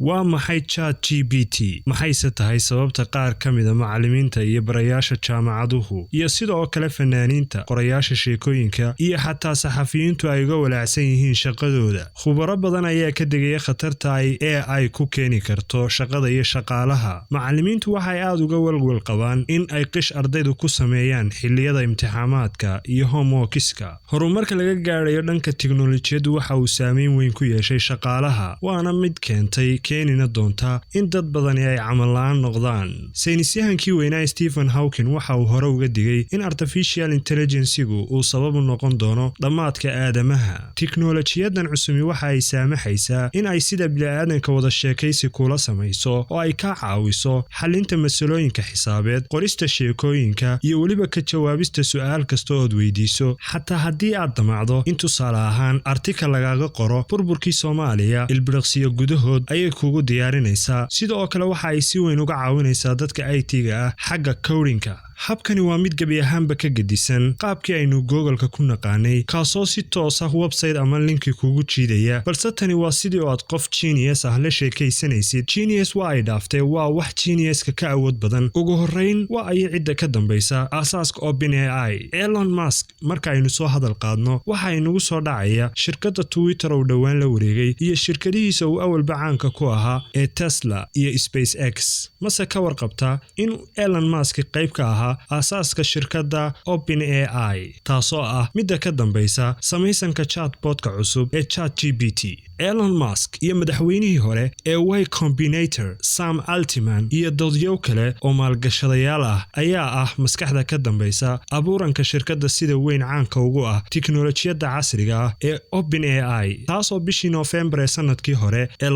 Waa maxay ChatGPT? Maxayse tahay sababta qaar ka mida macallimiinta iyo barayaasha jaamacaduhu, iyo sidoo kale fanaaniinta, qorayaasha sheekooyinka iyo xataa saxafiyiintu ay uga walaacsan yihiin shaqadooda? Khubaro badan ayaa ka digaya khatarta ay AI ku keeni karto shaqada iyo shaqaalaha. Macallimiintu waxay aad uga walwal qabaan in ay qish ardaydu ku sameeyaan xilliyada imtixaanaadka iyo homeworks-ka. Horumarka laga gaarayo dhanka tiknoolajiyaddu waxa uu saameyn weyn ku yeeshay shaqaalaha, waana mid keentay keenina doonta in dad badani ay camal la'aan noqdaan. Saynisyahankii weynaa Stephen Hawking waxa uu hore uga digay in artificial intelligence-gu uu sabab u noqon doono dhammaadka aadamaha. Tiknoolajiyadan cusubi waxa ay saamaxaysaa in ay sida bini'aadanka wada sheekaysi kula samayso oo ay ka caawiso xallinta masalooyinka xisaabeed, qorista sheekooyinka iyo weliba ka jawaabista su'aal kasta ood weydiiso. Xataa haddii aad damacdo in tusaale ahaan article lagaaga qoro burburkii Soomaaliya, ilbiriqsiyo gudahood ayay kugu diyaarinaysaa. Sidoo kale waxa ay si weyn uga caawinaysaa dadka IT-ga ah xagga coding-ka. Habkani waa mid gebi ahaanba ka gedisan qaabkii aynu Google-ka ku naqaanay, kaasoo si toos ah website ama link-i kugu jiidaya, balse tani waa sidii oo aad qof genius ah la sheekaysanaysid. Genius waa ay dhaaftay, waa wax geniuska ka awood badan. Ugu horrayn, waa ay cidda ka dambaysa aasaaska OpenAI, Elon Musk. Marka aynu soo hadal qaadno, waxa inagu soo dhacaya shirkadda Twitter uu dhowaan la wareegay iyo shirkadihiisa uu awalba caanka ku ahaa ee Tesla iyo SpaceX. Mase ka warqabtaa in Elon Musk qayb ka ahaa aasaaska shirkadda OpenAI, taasoo ah midda ka dambaysa samaysanka chatbot-ka cusub ee ChatGPT? Elon Musk iyo madaxweynihii hore ee Y Combinator Sam Altman iyo dadyow kale oo maalgashadayaal ah ayaa ah maskaxda ka dambaysa abuuranka shirkadda sida weyn caanka ugu ah tiknolojiyadda casriga ah ee OpenAI, taasoo bishii Noofembar ee sanadkii hore ee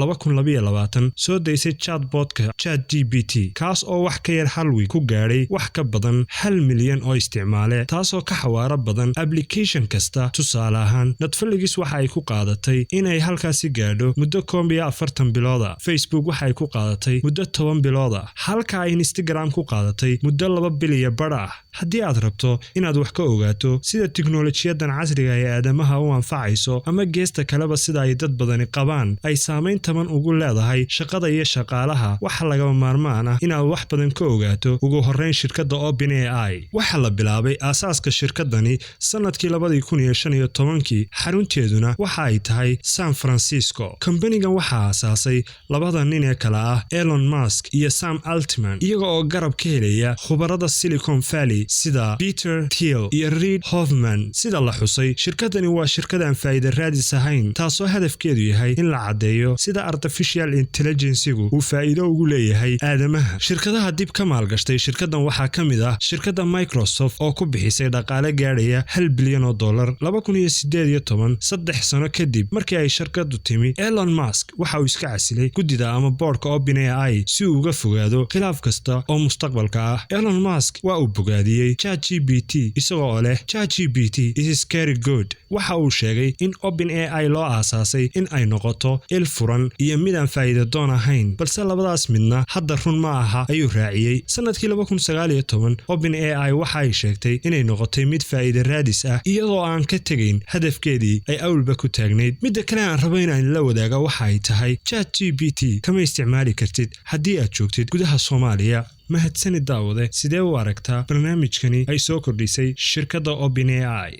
soo daysay chatbot-ka ChatGPT, kaas oo wax ka yar hal wiig ku gaadhay wax ka badan 1 milyan oo isticmaale, taasoo ka xawaaro badan application kasta. Tusaale ahaan, Netflix waxa ay ku qaadatay inay halkaasi gaadho muddo 41 bilooda, Facebook waxa ay ku qaadatay muddo 10 bilooda, halka ay Instagram ku qaadatay muddo 2 bil iyo badh ah. Haddii aad rabto inaad wax ka ogaato sida tiknolojiyadan casriga ee aadamaha u anfacayso, ama geesta kaleba sida ay dad badani qabaan ay saamayn taban ugu leedahay shaqada iyo shaqaalaha, waxa lagama maarmaan ah inaad wax badan ka ogaato ugu horrayn shirkadda OpenAI. Waxaa la bilaabay aasaaska shirkadani sanadkii 2015-kii, xarunteeduna waxa ay tahay San Francisco. Kambanigan waxaa aasaasay labada nin ee kale ah Elon Musk iyo Sam Altman, iyaga oo garab ka helaya khubarada Silicon Valley sida Peter Thiel iyo Reid Hoffman. Sida la xusay, shirkadani waa shirkad aan faa'iida raadis ahayn, taasoo hadafkeedu yahay in la caddeeyo sida artificial intelligence-gu uu faa'iido ugu leeyahay aadamaha. Shirkadaha dib ka maalgashtay shirkaddan waxaa ka mid ah shirkadda Microsoft oo ku bixisay dhaqaale gaadhaya $1 bilyan, 2018. 3 sano kadib markii ay shirkaddu timi, Elon Musk waxa uu iska casilay guddida ama boardka OpenAI si uu uga fogaado khilaaf kasta oo mustaqbalka ah. Elon Musk waa uu bogaadiyey ChatGPT isagoo leh, "ChatGPT is scary good." Waxa uu sheegay in OpenAI loo aasaasay in ay noqoto il furan iyo mid aan faa'iido doon ahayn, balse labadaas midna hadda run ma aha, ayuu raaciyey. Sanadkii OpenAI waxa ay sheegtay inay noqotay mid faa'iido raadis ah, iyadoo aan ka tegayn hadafkeedii ay awalba ku taagnayd. Midda kale aan rabo inaan la wadaaga waxa ay tahay, ChatGPT kama isticmaali kartid haddii aad joogtid gudaha Soomaaliya. Mahadsanid, daawade. Sidee u aragtaa barnaamijkani ay soo kordhisay shirkadda OpenAI?